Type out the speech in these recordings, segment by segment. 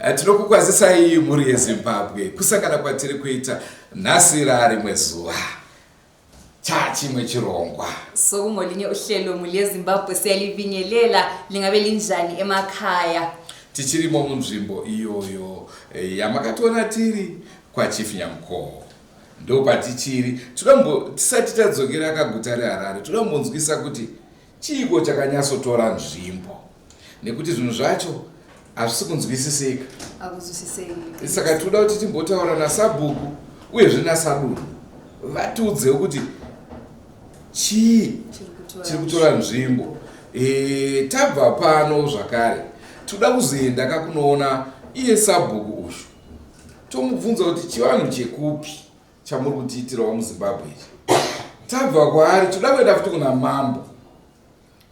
Eh, tinokukwazisai mhuri yeZimbabwe kusangana kwatiri kuita nhasi rarimwe zuva chachimwe chirongwa. Sokungolinye uhlelo mhuri yeZimbabwe siyalibingelela lingabe linjani emakhaya. Tichirimo munzvimbo iyoyo eh, yamakationa tiri kwaChief Nyamukoho ndopatichiri toda tisati tadzokera kaguta reHarare toda kumbonzwisa kuti Chiiko chakanyatsotora nzvimbo nekuti zvinhu zvacho hazvisi kunzwisisika. Hakuzwisiseki. Saka tinoda kuti timbotaura nasabhuku uyezve nasadunhu vatiudzewo kuti chii chiri kutora nzvimbo. E, tabva pano zvakare toda kuzoenda kakunoona iye sabhuku uyu tomubvunza kuti chivanhu chekupi chamuri kutiitirawo muzimbabwe ichi tabva kwaari toda kuenda futi kuna mambo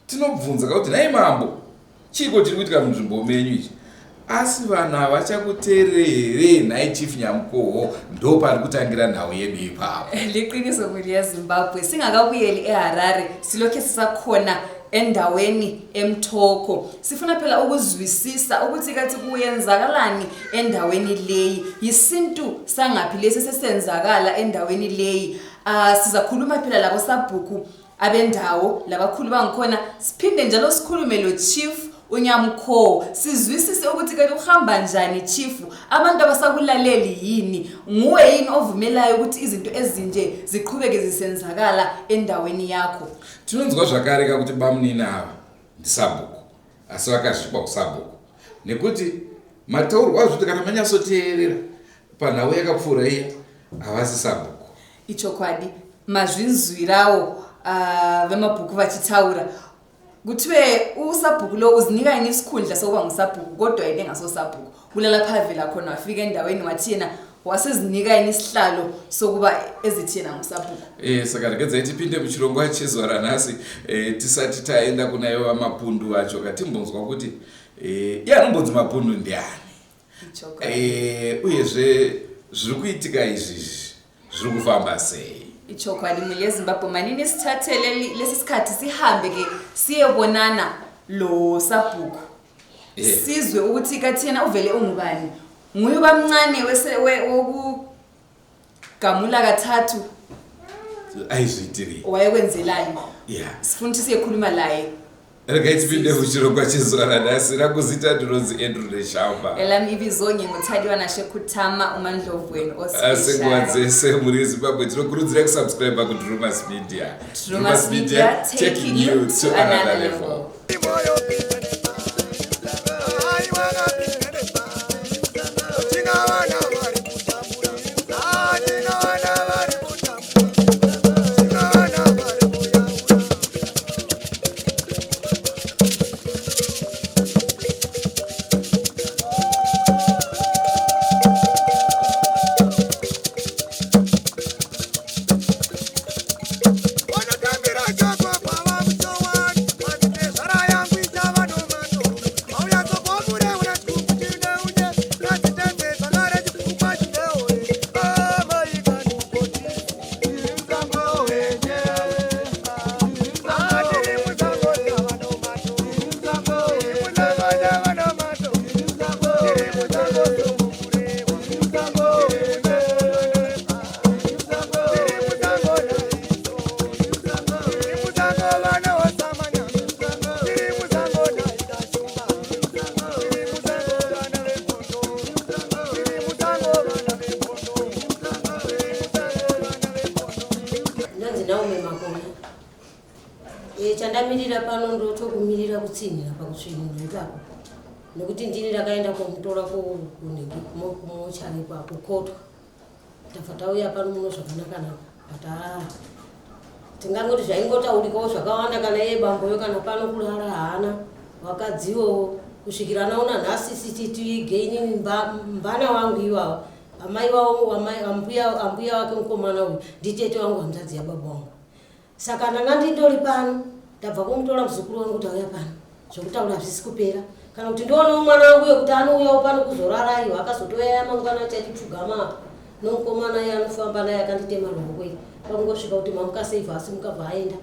tinobvunza kakuti nhai mambo chiiko chiri kuitika munzvimbo menyu ichi asi vanhu havachakuteerere here nhai chief nyamukoho ndo pari kutangira nhau yedu ipapo liqiniso mhuri yezimbabwe singakabuyeli eharare silokhe sisakhona endaweni emthoko sifuna phela ukuzwisisa ukuthi kathi kuyenzakalani endaweni leyi yisintu sangaphi lesi sesenzakala endaweni leyi uh, sizakhuluma phela labo sabhuku abendawo labakhulu bangikhona siphinde njalo sikhulume lo chief unyamkhowo sizwisise ukuthi kanti uhamba njani chief abantu abasakulaleli yini nguwe yini ovumelayo ukuthi izinto ezinje ziqhubeke zisenzakala endaweni yakho Tinonzwa zvakare ka kuti bamunini ava ndisabhuku asi vakazvipa usabhuku nekuti mataurwa azvo kuti kana manyatsoteerera panhau yakapfuura iya havasi sabhuku. Ichokwadi mazvinzwirawo uh, vemabhuku vachitaura kuthiwe usabhuku lo uzinika yini isikhundla sokuba ngusabhuku kodwa yena engasosabhuku kulalapha avela khona wafika endaweni wathi yena wasezinika yini isihlalo sokuba ezithi yena ngusabhuku Eh, saka regedzai tipinde muchirongwa chezuva ranhasi eh, tisati taenda kuna ivo vamapundu vacho katimbonzwa kuti eh, iye anombonzi mapundu ndiani eh, uyezve zviri kuitika izvi zviri kufamba sei Ichokwadi mhuri yeZimbabwe manini sithathe lesi sikhathi sihambe ke siyebonana lo sabhuku sizwe ukuthi kathi yena uvele ungubani nguye ubamncane wokugamula kathathu aizviitirei wayekwenzelani yeah. sifuna ukuthi siyekhuluma laye regai tipinde muchirongwa chezuva ranhasi rangu zita ndinonzi andrew neshamba elami ibizo nginguthadiwa nashekutama umandlovu wenu asi nguva dzese mhuri yezimbabwe tinokurudzira kusubscribe kudrumas media Drumas Media, taking you to another level. Ndonzi Naomi Makoni. E, chandamirira pano ndotokumirira kutsinhira pakusvinura ipapo nekuti ndini ndakaenda komutora kunhingi kumochari kukotwa tabva tauya pano muno zvakanakanaka but haa tingangoti zvaingotaurikawo zvakawanda kana iye bamboyo kana pano kurara haana vakadziwo kusvikira naona nhasi sititiige inini mbana wangu iwawa amai wavo ambuya ambuya wake mukomana uyu nditete wangu hanzvadzi yababa wangu Saka ndanga ndindori pano ndabva kumutora muzukuru wangu kuti auya pano zvekutaura hazvisi kupera kana kuti ndoonawo mwana wangu uyo kuti anouyawo pano kuzorara iyo akazotouya mangwana acho achipfugama apa nomukomana iye anofamba naye akanditema ruoko iri kwakungosvika kuti mamuka sei bva asimuka bva aenda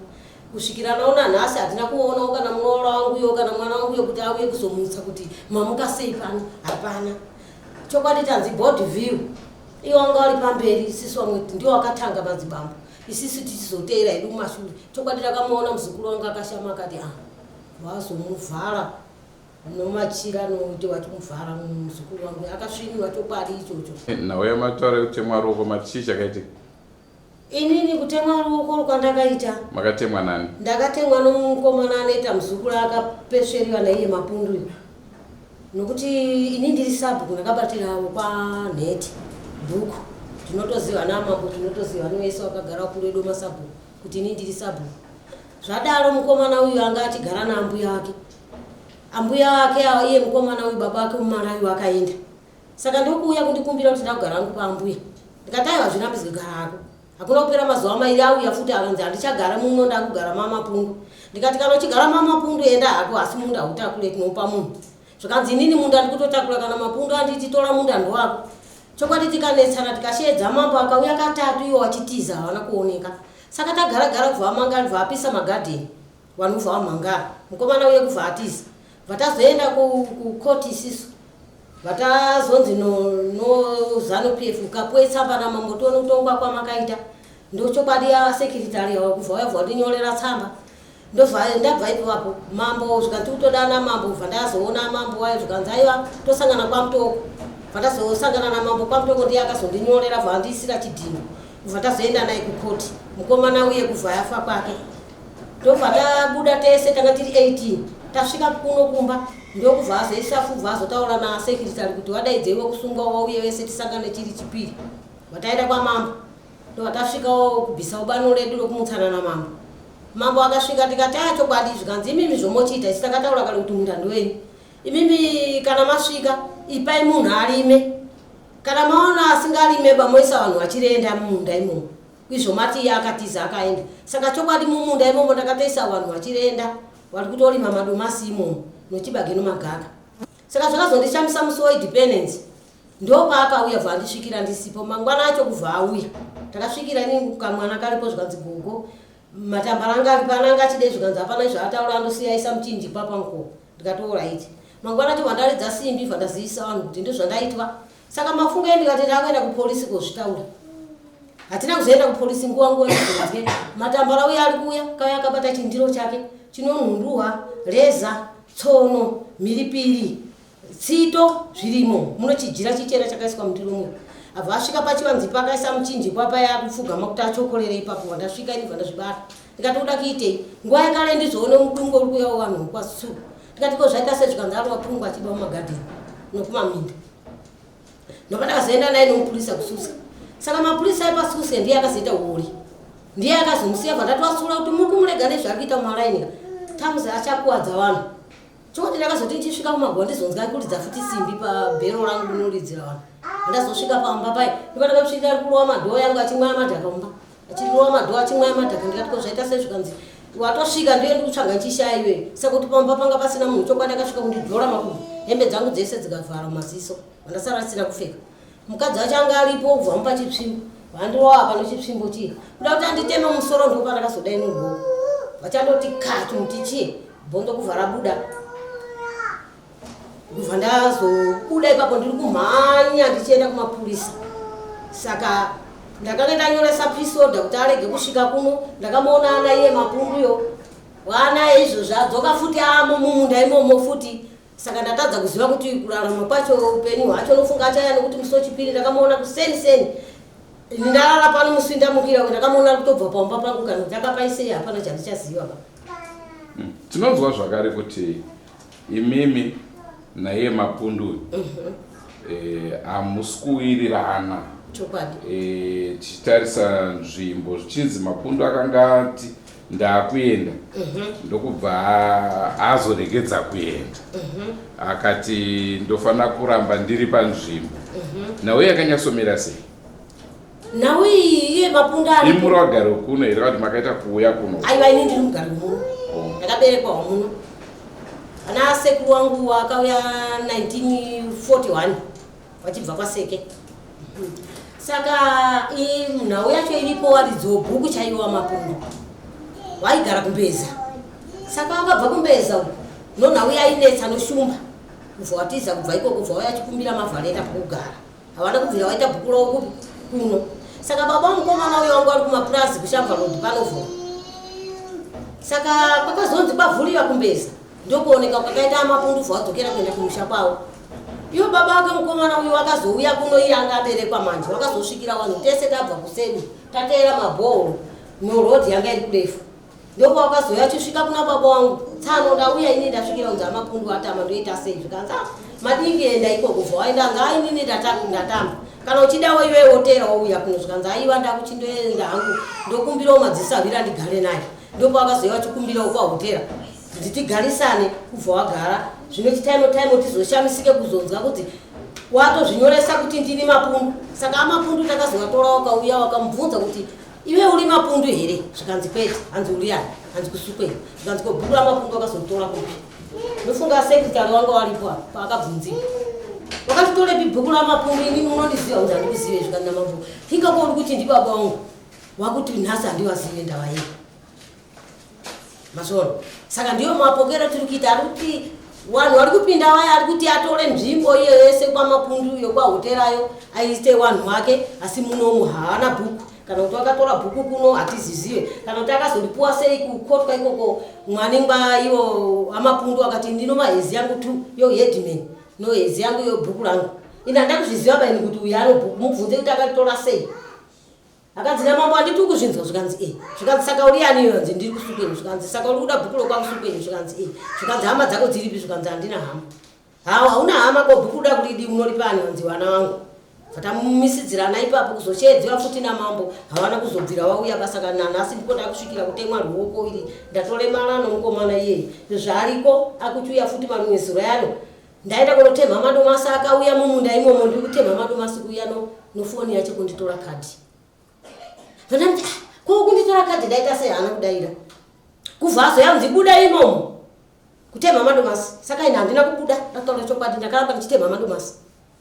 kusvikira naona nhasi hatina kuonawo kana munoora wangu uyo kana mwana wangu uyo kuti auye kuzomutsa kuti mamuka sei pano hapana. Chokwadi tanzi body view. Iwo wanga wari pamberi, isisu vamwe ndiwo wakatanga madzibambo, isisu tichizoteera hedu kumashure. Chokwadi takamuona muzukuru wangu akashama akati ah, vazomuvhara nomachira nokuti vachimuvhara muzukuru wangu akasviniwa chokwadi ichocho. Nhau yamataura yekutemwa ruoko mati chii chakaitika? Inini kutemwa ruoko kwandakaita. Makatemwa nani? Ndakatemwa nomukomana anoita muzukuru akapesveriwa naiye Mapundu uyu. Nokuti ini ndiri sabhuku ndakabatira kwanhete bhuku. Tinotoziva namambo, tinotoziva nevese vakagara kure edu masabhuku kuti ini ndiri sabhuku. Zvadaro mukomana uyu anga achigara naambuya wake. Ambuya wake ava iye mukomana uyu baba wake muMalawi vakaenda. Saka ndokuuya kundikumbira kuti ndakugara hangu paambuya. Ndikati aiwa zvirambidzwe gara hako. Hakuna kupera mazuva mairi auya futi akanzi handichagara muno ndakugara mamapundu. Ndikati kana uchigara mamapundu enda hako asi munda hautakure tinopa munhu. Zvikanzi inini munda ndikutotakura kana mapundu anditi tora munda ndowako. Chokwadi tikanetsana tikasheedza mambo akauya katatu iwo achitiza havana kuoneka. Saka tagara gara kubva amangara kubva apisa magadheni. Vanhu kubva vamhangara. Mukomana uye kubva atiza. Bva tazoenda kukoti isisu. Vatazonzi no, no Zanu PF ukapuwe tsamba namambo tione kutongwa kwamakaita. Ndochokwadi ya secretary yawo kubva wabva wandinyorera tsamba. Ndobva ndabva ipapo mambo zvikanzi kutodana mambo bva ndazoona mambo wayo zvikanzi aiwa tosangana kwaMutoko. Bva ndazosangana namambo kwaMutoko ndiye akazondinyorera bva andiisira chidhinho. Kubva tazoenda naye kukoti. Mukomana uye kubva yafa kwake. Ndobva tabuda tese tanga tiri 18 tasvika kuno kumba ndokubva azoisa kubva azotaura nasekretary kuti wadaidzeiwe kusungwa wauye vese tisangane chiri chipiri. Vataenda kwamambo ndobva tasvikawo kubvisawo bano redu rokumutsana namambo. Mambo akasvika tikati a chokwadi zvikanzi imimi zvomochiita isu takataura kare kuti munda ndowenyu imimi kana masvika ipai munhu arime kana maona asingarime bamoisa vanhu vachirenda mumunda imomo. Izvo mati iye akatiza akaenda. Saka chokwadi mumunda imomo ndakatoisa vanhu vachirenda vari kutorima madomasi imomo nochibage nomagaka. Saka zvakazondishamisa musi weindependence ndopaakauya bva andisvikira ndisipo mangwana acho kubva auya. Takasvikira ini kamwana karipo zvikanzi gogo matambara anga ari pano anga achidei zvikanzi hapana zvaataura andosiya aisa muchinjikwa pamukova ndikati oraiti. Mangwana acho vandaridza simbi bva ndazivisa vanhu kuti ndozvandaitwa. Saka mafunga ndikati ndakuenda kupolisi kozvitaura. Hatina kuzoenda kupolisi nguva nguva ndizonzwe matambara uya ari kuuya kauya akabata chindiro chake chinonhunduhwa reza tsono mhiripiri tsito zvirimo munochijira chichena chakaiswa mundiro muya abva asvika pachivanzi pakaisa muchinjikwa paya akupfugama kuti achokorere ipapo vandasvika ini vandazvibata ndikati uda kuitei nguva yakare ndizoone mudungo uri kuuya wevanhu kwatsu ndikati ko zvaita sezvikanzi arova pungwa achiba mumagadheni nokumaminda Ndopandakazoenda naye nomupurisa kuSusa. Saka mapurisa epasuse ndiye akazoita uori. Ndiye akazomusiya bva ndatwasura kuti muri kumurega nezvaari kuita mumaraini. Tamuzi achakuwadza vanhu. Chokwadi ndakazoti ndichisvika kumaguva ndizonzwa kuridza futi simbi pabhero rangu rinoridzira vanhu. Ndazosvika pamba paye ndopandakasvika ari kurova madhoo yangu achimwaya madhaka mumba. Achirova madhoo achimwaya madhaka ndikati ko zvaita sei zvikanzi watosvika ndiye ndikutsvaga chishaya iwe. Saka kuti pamba panga pasina munhu chokwadi akasvika kundidzora makumbo hembe dzangu dzese dzikavhara maziso. Vandasara ndisina kupfeka. Mukadzi wacho anga aripo kubva mupa chitsvimbo. Vandirova apa nechitsvimbo chiye. Kuda kuti anditeme musoro ndipo pandakazodai noruoko. Vachandoti ka chimuti chiye. Bhondo kubva rabuda. Kubva ndazobuda ipapo ndiri kumhanya ndichienda kumapurisa. Saka ndakanga ndanyoresa peace order kuti arege kusvika kuno. Ndakamuona ana iye mapunduyo. Waanaye izvozvi adzoka futi amo mumunda imomo futi. Saka ndatadza kuziva kuti kurarama kwacho upenyu hwacho nofunga achaya nokuti musi wechipiri ndakamuona kuseni seni ini ndarara pano musi ndamukira ndakamuona ari kutobva pamba pangu kana kuti akapaisei hapana chandichaziva ba Tinonzwa zvakare kuti imimi naiye Mapundu uyu hamusi kuwirirana. Chokwadi. Tichitarisa nzvimbo zvichinzi Mapundu akanga ati ndakuenda ndokubva azoregedza kuenda akati ndofanira kuramba ndiri panzvimbo. Nhau yakanyatsomira sei? Nhau iyi iye Mapundu ari Imuri wagari kuno here kana kuti makaita kuuya kuno? Aiwa ini ndiri mugari muno. Ndakaberekwa muno. Ana sekuru wangu wakauya 1941 vachibva kwaSeke. Saka nhau yacho iripo waridziwo bhuku chaiwo waMapundu waigara kuMbeza. Saka wakabva kuMbeza uku nonhau yainetsa noShumba. Kubva watiza kubva ikoko, kubva wauya achikumbira mavhareta pokugara. Havana kubvira waita bhuku ravo kupi? Kuno. Saka baba mukomana uyo wangu ari kumapurazi kuShamva Road panovhura. Saka kwakazonzi kwavhuriwa kumbeza ndokuoneka kwakaita amapundu bva wadzokera kuenda kumusha kwavo. Iwo baba wake mukomana uyu wakazouya kuno iye anga aberekwa manje wakazosvikira vanhu tese tabva kusedu tateera mabhohoro noroad yanga iri kurefu. Ndopawakazouya achisvika kuna baba wangu tsano ndauya ini ndasvikira kunzi amapundu atama ndoita sei zvikanzi ah, madingi enda ikoko bva waenda anzi ah, inini ndatama kana uchidawo iwe wotera wouya kuno zvikanzi aiwa ndakuchindoenda hangu ndokumbirawo madzisahwira ndigare naye ndopawakazouya achikumbirawo kwahotera kuti tigarisane kubva wagara zvino chitaimo taimo tizoshamisike kuzonzwa kuti watozvinyoresa kuti ndini mapundu saka amapundu takazovatora wakauya wakamubvunza kuti Iwe uri mapundu here? Zvikanzi kwete. Hanzi uri ani? Hanzi kusukweni. Zvikanzi ko bhuku ramapundu wakazotora kupi? Ndofunga secretary wanga waripo apa paakabvunziwa. Wakatotorepi bhuku ramapundu ini munondiziva kuti handikuzive zvikanzi namambo. Hinga ko uri kuti ndibaba wangu. Wakuti nhasi handiwazive ndava yei. Mazviona? Saka ndiyo mapokero tiri kuita ari kuti vanhu vari kupinda vaya ari kuti atore nzvimbo iyo yese kwamapundu iyo kwahoterayo aite wanhu wake asi munomu haana bhuku kana kuti wakatora bhuku kuno hatizizive kana kuti akazondipuwa sei kukotwa ikoko mwaningwa iwo amapundu akati ndino mahezi yangu tu yo headman no hezi yangu yo bhuku rangu ini handakuzviziva baini kuti uyu ano bhuku mubvunze kuti akatora sei Akanzi namambo handiti ukuzvinzwa zvikanzi e zvikanzi saka uri ani iyo hanzi ndiri kusukweni zvikanzi saka uri kuda bhuku lokwakusukweni zvikanzi e zvikanzi hama dzako dziripi zvikanzi handina hama hawa hauna hama ko bhuku uda kuridi unoripa ani hanzi vana vangu vatamumisidzirana ipapo kuzosheedziwa futi namambo havana kuzobvira vauya basa kana nanhasi ndipo ndakusvikira kutemwa ruoko iri ndatolemara nomukomana iyeye zvaariko akuchiuya futi mamwezuro yano Ndaenda kunotemha madomasi akauya mumunda imomo ndiri kutemha madomasi kuuya no nofoni yacho kunditora kadhi. Vandamuti ah, ko kunditora kadhi ndaita sei haana kudaira. Kuvhazo yanzi buda imomo. Kutemha madomasi. Saka ini handina kubuda ndataura chokwadi ndakaramba ndichitemha madomasi.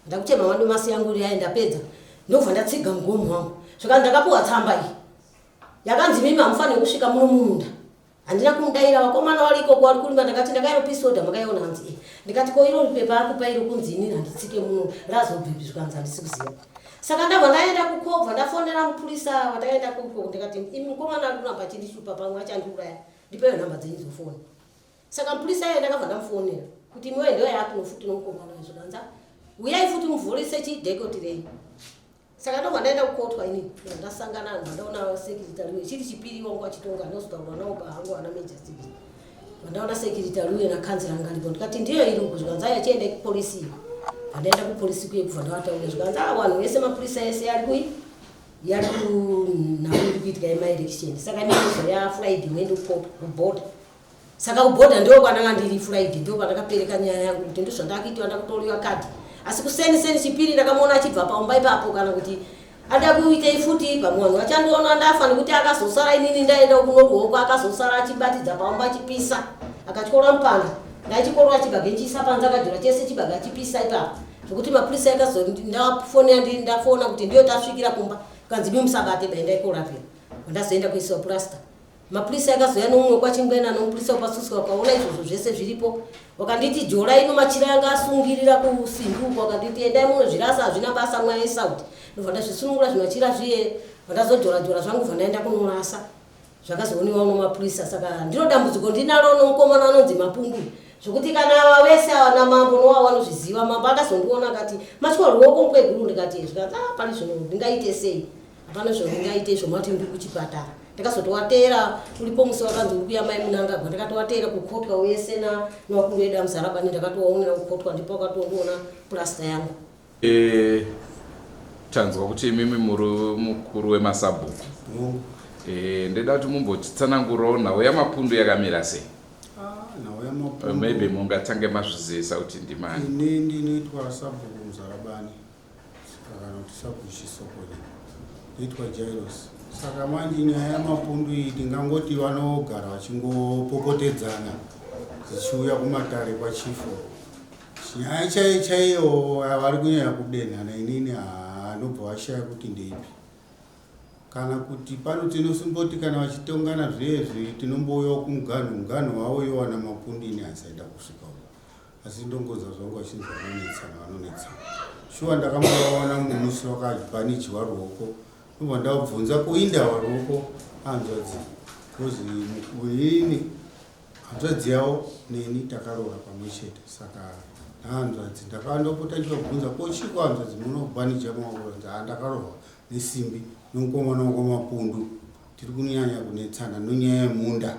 Ndakutemha madomasi yangu yaye ndapedza. Ndobva ndatsiga mugomo wangu. Zvikanzi ndakapuwa tsamba iyi. Yakanzi mimi hamufaniri kusvika muno mumunda. Handina kumudaira vakomana vari ikoko vari kurima ndakati ndakairo peace order makaiona hanzi eh ndikati ko iro pepa akupa iro kunzi inini handitsike muno razobvepi zvikanzi handisi kuziva saka ndabva ndaenda kukobva ndafonera mupurisa watakaenda koko ndikati imi mukomana ari kuramba achindishupa pamwe achandiuraya ndipeyo nhamba dzenyu dzofoni saka mupurisa iye ndakabva ndamufonera kuti imiwe ndiyo yakuno futi nomukomana zvikanzi uyai futi muvhurise chidhekoti renyu Saka ndobva ndaenda kukotwa ini ndasangana vanhu vandaona secretary uye chiri chipiri wangu achitonga ndinozotaurwa nawo pahangu ana major civil vandaona secretary uye nakanzira ngaripo ndikati ndiyo iri uku zvikanzi aya chienda kupolisi iyo vandaenda kupolisi kuye kubva ndavataurira zvikanzi a ah, vanhu vese mapurisa ese ari kui yari kunhau iri kuitika yemaelection saka inozo yafriday muende kuborder Saka kuborder ndiko kwandanga ndiri Friday ndiko kwandakapereka nyaya yangu kuti ndozvandakuitiwa ndakutoriwa card. Asi kuseni seni chipiri ndakamuona achibva paumba ipapo kana kuti ada kuitei futi pamwe vanhu vachandiona ndafa nekuti akazosara inini ndaenda kuno ruoko akazosara achibatidza paumba achipisa akatyora mupanda ndaichikorora chibage ndichiisa panze akajora chese chibage achipisa ipapo zvekuti mapurisa akazondafonera ndafona kuti ndiyo tasvikira kumba kanzi mi musabate baendai korapiwa ndazoenda kuisiwa purasta Mapurisa akazouya noumwe kwaChingwena nomupurisa wepasusu wakaona izvozvo zvese zviripo wakanditi jora ino machira anga asungirira kusimbi uko wakanditi endai munozvirasa hazvina basa mwaya esauti ndobva ndazvisunungura zvimachira zviye vandazojora jora zvangu bva ndaenda kunorasa zvakazooniwa nomapurisa saka ndiro dambudziko ndinaro nomukomana anonzi mapundu zvokuti kana ava vese ava namambo nowa vanozviziva mambo akazondiona akati matya ruoko mukweguru ndikati zvikanzi ah pari zvino ndingaite sei Hapana zvandingaite izvo mati ndiri kuchipatara. Ndakazotovateera uripo musi wakanzi uri kuya mai Mnangagwa ndakatovateera kukotwa wese na nevakuru vedu aMuzarabani ndakatovaonera kukotwa ndipo vakatondiona plaster yangu. E, tanzwa kuti imimi muri mukuru wemasabhuku. E, ndeda kuti mumbotitsanangurawo nhau yamapundu yakamira sei? Ah, nhau yamapundu. Maybe mungatange mazvizivisa kuti ndimani. Ini ndinoitwa sabhuku Muzarabani. Kana kuti sakuchisokonya inoitwa Jairos. Saka manje nyaya yamapundu iyi tingangoti vanogara vachingopopotedzana dzichiuya kumatare kwachifo. Nyaya chaiyo chaiyo vari kunyanya kudenhana inini haanobva vashaya kuti ndeipi. Kana kuti pano tinosimboti kana vachitongana zviye zvi tinombouyawo kumuganhu, muganhu wavo iwo wana mapundu ini handisaida kusvika uko. Asi ndongonzwa zvangu vachinzi vanonetsana, vanonetsana. Shuwa ndakambovaona mumusi wakabhanijwa ruoko, ndobva ndabvunza kuindawa ruoko hanzvadzi, bcause inini hanzvadzi yavo neni takaroora pamwe chete. Saka nahanzvadzi ndakandopota ndichivabvunza, ko chiko hanzvadzi munobhanija maoko? Hanzi ha, ndakarohwa nesimbi nomukomana wokwaMapundu, tiri kunyanya kunetsana nonyaya yemunda.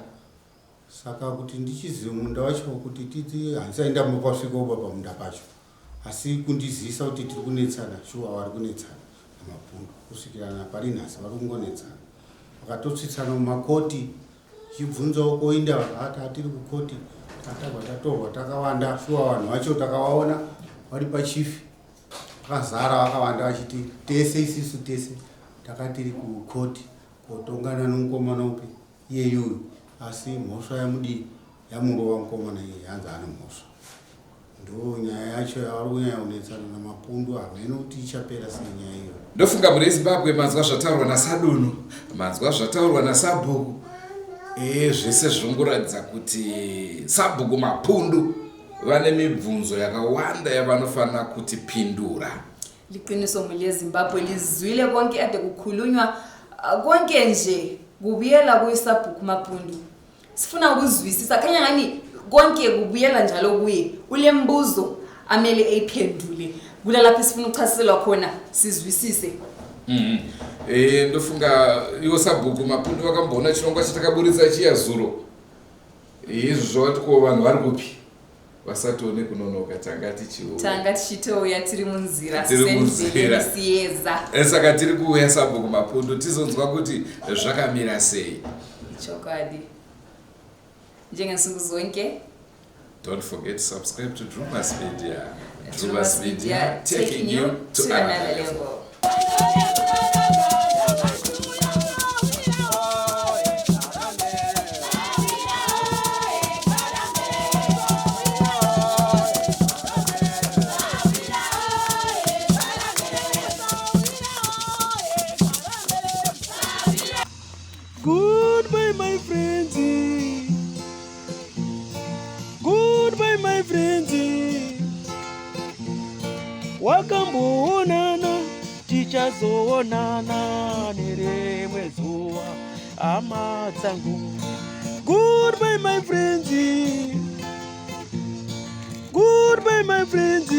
Saka kuti ndichizive munda wacho kuti titi handisai ndambopasvikawo pamunda pacho, asi kundizivisa kuti tiri kunetsana, shuwa vari kunetsana namapundu kusvikira napari nhasi vari kungonetsana. Vakatotsvitsana mumakoti, chibvunzawo koinda ati atiri kukoti, tatabva tatorwa takawanda. Shuwa vanhu vacho takavaona vari pachifi vakazara vakawanda, vachiti tese isisu tese takatiri kukoti kotongana nomukomana upi iyeyuyu, asi mhosva yamudii yamurova mukomana iyeye, hanzi ane mhosva. Ndo nyaya yacho yavari kunyanya kunetsana namapundu. Hameno kuti ichapera sei nyaya iyoyo. Ndofunga mhuri yeZimbabwe manzwa zvataurwa nasadunhu, manzwa zvataurwa nasabhuku. Zvese zvinongoratidza kuti sabhuku Mapundu vane mibvunzo yakawanda yavanofanira kutipindura. Liqiniso mhuri yeZimbabwe, lizwile konke ade kukhulunywa, konke nje kubuyela kuyisabhuku Mapundu. Sifuna ukuzwisisa, khanya ngani konke kubuyela njalo kuye. Ulembuzo amele eyiphendule, kulalapho esifuna ukuchasiselwa khona sizwisise. Ndofunga iwo sabhuku Mapundu vakamboona chirongwa chatakaburitsa chiya zuro. Izvo zvavati ko vanhu vari kupi, vasatione kunonoka, tanga tichiuya. Tanga tichitouya, tiri munzira. Tiri munzira. Siyeza. Saka tiri kuuya sabhuku Mapundu, tizonzwa kuti zvakamira sei. Chokwadi, njengensuku zonke, don't forget to subscribe to Drumas Media. Drumas Media, taking you to another level. Goodbye, my friends. Goodbye, my friends. Wakamboonana, tichazoonana nerimwe zuva, hama dzangu. Goodbye, my friends. Goodbye, my friends.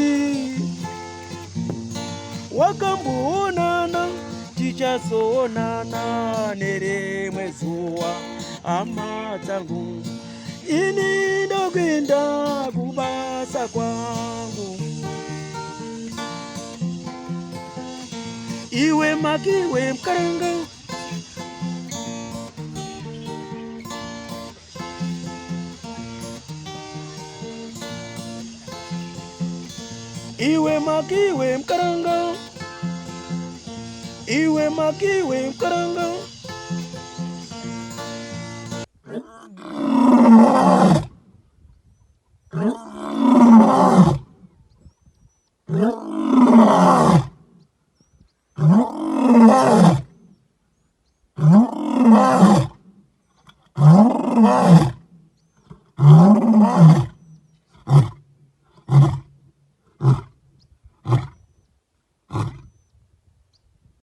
Wakamboonana, tichazoonana nerimwe zuva, hama dzangu. Ini ndokuenda kubasa kwangu. Iwe makiwe mukaranga. Iwe makiwe mukaranga. Iwe makiwe mukaranga.